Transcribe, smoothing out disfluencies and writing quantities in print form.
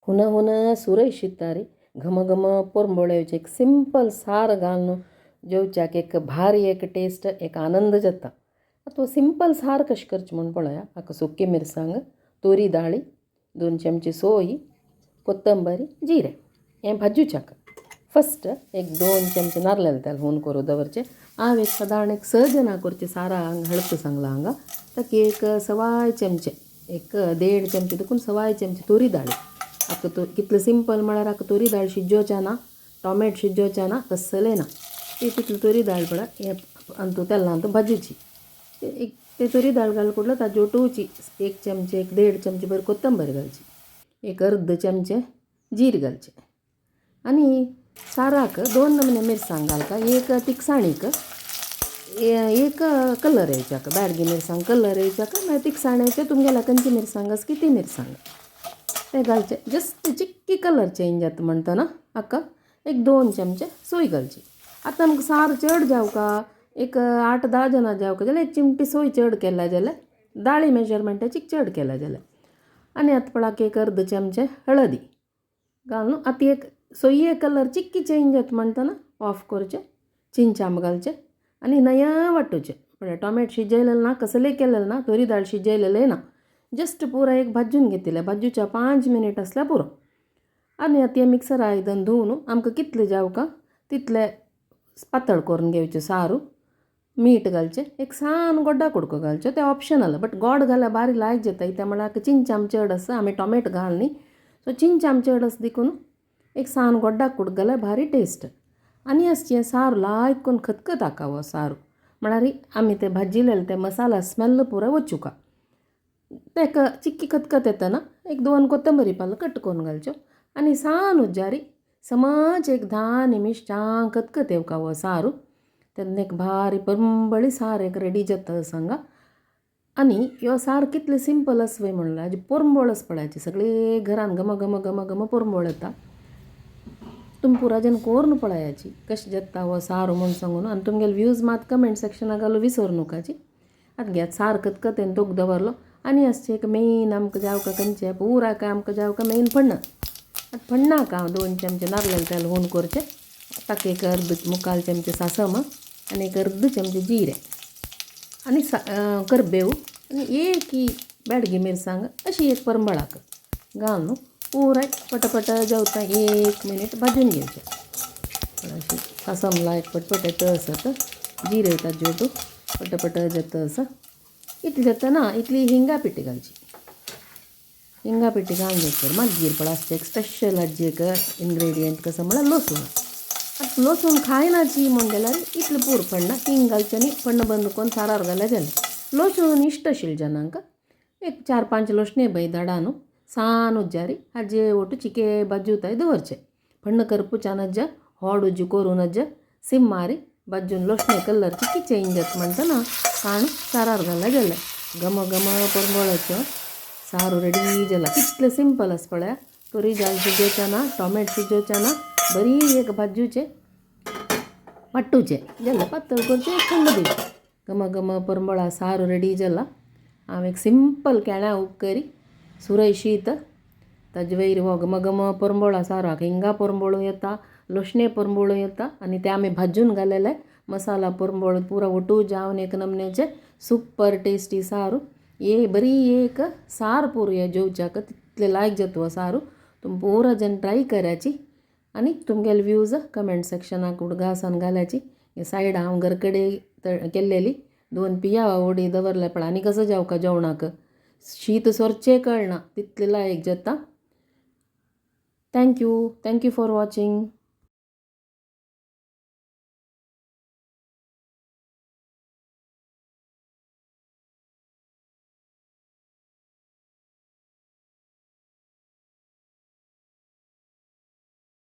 हुन हुन सुरय शितारी घम घम पोरंबोळ येवचें एक सिंपल सार घालून जेवच्याक एक भारी एक टेस्ट एक आनंद जाता. आतां सिंपल सार कशें करचें म्हूण पळया. हाका सुकी मिरसांग, तोरी दाळी, 2 चमचे सोय, कोथंबीर, जिरें हें भाजूच्याक. फस्ट एक 2 चमचे नारयल तेल हून करून दवरचें. हांव एक सादारण एक 6 जाणां करचें सारा हांगा हळद सांगलां हांगा. ताका एक 1.25 चमचे, एक 1.5 चमचे देखून 1.25 चमचे तोरी दाळी. आतां तो कितलें सिंपल म्हळ्यार आतां तोरी दाळ शिजोवचें ना, टोमॅटो शिजोवचें ना, कसलें ना. ती तितली तोरी दाळ पळय हें अंतू तेलांत भाजूची. एक ते तोरी दाळ घाल कुडलो ताजे ओटोवची. 1 चमचे, एक 1.5 चमचे बरी कोथंबीर घालची, एक अर्द चमचे जीर घालचें. आनी साराक 2 नमूने मिरसांग घालता, एक तिखसाणीक, एक कलर येवच्याक, ब्याडगी मिरसांग कलर येवच्याक, मागीर तिखसाणेचे तुमगेल्या खंयची मिरसांग आसा की ती मिरसांग ते घालचे. जस्ट चिक्की कलर चेंज जाता म्हणटना हाका एक 2 चमचे सोय घालची. आतां आमकां सार चड जावका, एक 8-10 जाणां जावका जाल्यार एक चिमटी सोय चड केल्या जाल्यार, दाळी मेजरमेंटाची चड केल्या जाल्यार. आनी आतां पळय एक अर्द चमचे हळदी घालून आतां एक सोये कलर चिक्की चेंज जाता म्हणटना ऑफ करचें, चिंचाम घालचें आनी नया वांटूचें. पळय टोमॅटो शिजयलेलें ना, कसलें केलेलें ना, तोरी दाळ शिजयलेलें ना, जस्ट पुरा एक भाजून घेतिल्लें. भाजूच्या 5 मिनीट आसल्यार पुरो. आनी आतां हें मिक्सर आयदन धुवन आमकां कितलें जावका तितलें पातळ करून घेवचें सारू. मीठ घालचें, एक सान गोडा कुडको घालचो, तें ऑप्शनल, बट गोड घाल्यार बारी लायक जाता. कित्याक म्हळ्यार चिंचाम चड आसा, आमी टोमॅटो घाल न्ही, सो चिंचाम चड आसा देखून एक सान गोड्डा कुडको घाल्यार भारी टेस्ट. आनी आसचें सार लायक करून खतखत हाका हो सारू, म्हळ्यार आमी ते भाजिलेले ते मसाला स्मेल पुरो वचुका. ताका चिक्की खतखत येतना एक 2 कोथंबरी पालो कट करून घालच्यो आनी सान उज्जारी समज एक 10 निमिश चांग खतखत येवका हो सारू. तेन्ना एक भारी परंबळी सार एक रेडी जाता सांगा. आनी ह्यो सार कितलें सिंपल आसा पळय म्हणल्यार पोरंबोळ आसा पळयाची, सगळे घरान घम घम घम घम पोरंबोळ येता. तुमी पुरा जन कोरून पळयाची कशें जाता हो सार म्हूण सांगून. आनी तुमगेले व्यूज मात कमेंट सेक्शनाक घालून विसर नकाची. आतां घेत सार खतखतेन तोक दवरलो. आनी आसचें एक मेन आमकां जावका खंयचें पुरा काय आमकां जावका मेन फण्ण. आतां फण्णाक हांव 2 चमचे नारयल तेल हून करचें, ताका एक अर्द मुखाल चमचे सासम आनी एक अर्द चमचे जिरें आनी करबेव आनी एक बेडगी मिरसांग अशी एक परंबळाक घालून पुराय पटपट जेवता 1 मिनीट भाजून घेवचें. अशी सासम लायक पटपट येता आसत, जिरें ताज्यो पटपट जाता आसा. इतलें जातना इतली हिंगा पिठी घालची. हिंगा पिठी घालून जातकर मागीर पळय आसचें एक स्पेशल हाजी एक इनग्रेडियंट कसो म्हळ्यार लसूण. आतां लसूण खायनाची म्हूण जाल्यार इतलें पूर पडना, हिंग घालचें आनी फण्ण बंद करून सारार घाल्यार जालें. लसूण इश्ट आशिल्ले जाणांक एक 4-5 लसणे बय धाडा न्हू सान उज्जारी हाजे ओटू चिके भाजूताय दवरचें. फण्ण करपुच्या नज्जा होड उज्जू करूं नज्जा सिम्मारी भाजून लसणे कलर चिकी चेंज जाता म्हणटना काण सारार घाल्यार जालें. घम घम परंबळाचो सारू रेडी जाला. कितलें सिंपल आसा पळया. तोरी दाळ शिजोवचें ना, टोमॅटो शिजोवचें ना, बरी एक भाजूचें वांटूचें जालें, पातळ करचें, थंड दिवचें. घम घम परंबळा सारू रेडी जाला. हांव एक सिंपल केळ्यां उपकरी सुरय शीत ताजे वयर हो घम घम परंबोळा सारू. हाका हिंगा परंबोळू येता, लसणे परंबोळू येता आनी ते आमी भाजून घालेले मसाला परंबोळ पुरा ओटू जावन एक नमन्याचें सुपर टेस्टी सारू. ये बरी एक सार पुरो हे जेवच्याक तितलें लायक जाता हो सारू. तुमी पुरा जन ट्राय कराची आनी तुमगेले व्यूज कमेंट सेक्शनाक उडगासान घालाची. हे सायड हांव घर कडेन केल्लेली 2 पिया उडी दवरले पळय आनी कसो जावका जेवणाक शीत सोरचें कळना तितलें लायक जाता. Thank you, thank you for watching.